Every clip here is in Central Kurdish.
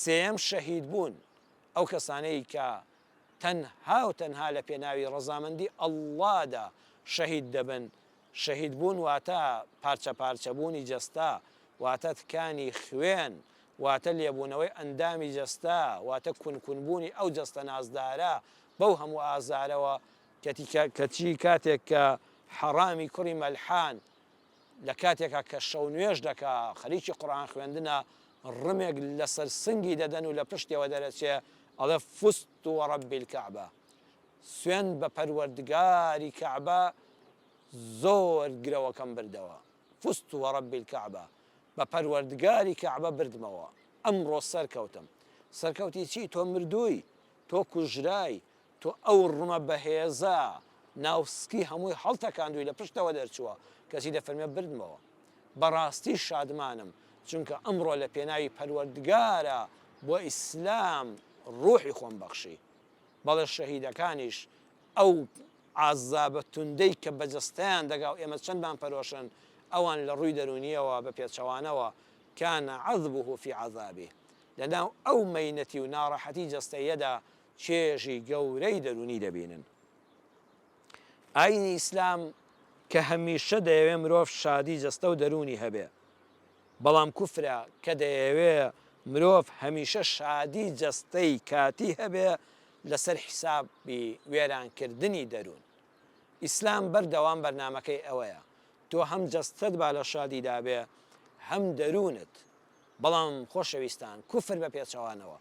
سێیەم شەهید بوون، ئەو کەسانەی کە تەنها و تەنها لە پێناوی ڕەزامەندی اللە دا شەهید دەبن، شەهید بوون واتە پارچە پارچە بوونی جەستە، واتە تکانی خوێن، واتە لێبوونەوەی ئەندامی جەستە، واتە کون کون بوونی ئەو جەستە نازدارە بەو هەموو ئازارەوە، کەچی کاتێک کە حەڕامی کوڕی مەلحان لە کاتێکا کە شەو نوێژ دەکا خەریکی قورئان خوێندنە ڕمێک لەسەر سنگی دەدەن و لە پشتیەوە دەرەچێ ئەڵێ فزت ورب الکعبە سوێند بە پەروەردگاری کەعبە زۆر گرەوەکەم بردەوە فزت ورب الکعبە بە پەروەردگاری کەعبە بردمەوە ئەمڕۆ سەرکەوتم سەرکەوتی چی تۆ مردووی تۆ کوژرای تۆ ئەو ڕمە بەهێزە ناو سکی هەمووی هەڵتەکاندووی لە پشتەوە دەرچووە، کەچی دەفەرمێ بردمەوە. بەڕاستی شادمانم، چونکە ئەمڕۆ لە پێناوی پەروەردگارا بۆ ئیسلام ڕوحی خۆم بەخشی. بەڵێ شەهیدەکانیش ئەو عازابە توندەی کە بە جەستەیان دەگا و ئێمە چەندمان پەرۆشن، ئەوان لە ڕووی دەروونییەوە بە پێچەوانەوە، کان عذبه فی عذابه، لەناو ئەو مەینەتی و ناڕەحەتی جەستەییەدا چێژی گەورەی دەروونی دەبینن. ئایینی ئیسلام کە هەمیشە دەیەوێ مرۆڤ شادی جەستە و دەروونی هەبێ، بەڵام کوفرە کە دەیەوێ مرۆڤ هەمیشە شادی جەستەی کاتی هەبێ لەسەر حیسابی وێرانکردنی دەروون. ئیسلام بەردەوام بەرنامەکەی ئەوەیە تۆ هەم جەستەت با لە شادیدا بێ هەم دەروونت. بەڵام خۆشەویستان کوفر بە پێچەوانەوە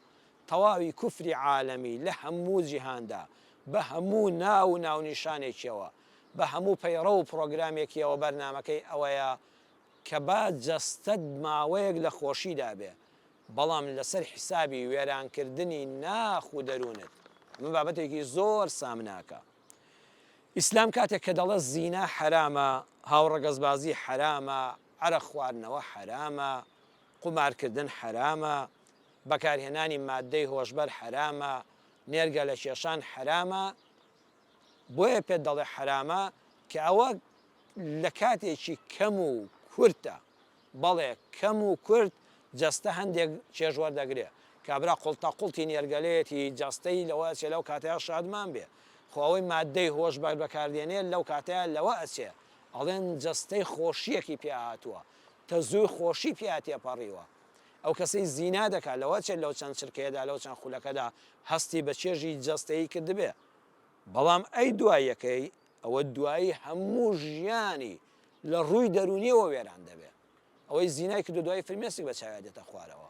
تەواوی کوفری عالەمی لە هەموو جیهاندا بە هەموو ناو و ناونیشانێکیەوە بە هەموو پەیڕەو و پڕۆگرامێکیەوە بەرنامەکەی ئەوەیە کە با جەستەت ماوەیەک لە خۆشیدا بێ بەڵام لەسەر حیسابی وێرانکردنی ناخ و دەروونت ئەمە بابەتێکی زۆر سامناکە ئیسلام کاتێک کە دەڵێ زینا حەرامە هاوڕەگەزبازی حەرامە عەرەق خواردنەوە حەرامە قومارکردن حەرامە بەکارهێنانی ماددەی هۆشبەر حەرامە، نێرگەلە کێشان حەرامە، بۆیە پێت دەڵێ حەرامە کە ئەوە لە کاتێکی کەم و کورتە، بەڵێ کەم و کورت جەستە هەندێک چێژ وەردەگرێ، کابرا قوڵتە قوڵتی نێرگەلەیەتی جەستەی لەوە ئەچێ لەو کاتەیا شادمان بێ، خۆ ئەوەی ماددەی هۆشبەر بەکاردێنێ لەو کاتەیا لەوە ئەچێ ئەڵێن جەستەی خۆشیەکی پیا هاتووە، تەزووی خۆشی پیا تێپەڕیوە. ئەو کەسەی زینا دەکات لەوە ئەچێت لەو چەند چرکەیەدا لەو چەند خولەکەدا هەستی بە چێژی جەستەیی کردبێ بەڵام ئەی دواییەکەی ئەوە دوایی هەموو ژیانی لە ڕووی دەروونیەوە وێران دەبێ ئەوەی زینای کردو دوایی فرمێسک بە چاویا دێتە خوارەوە.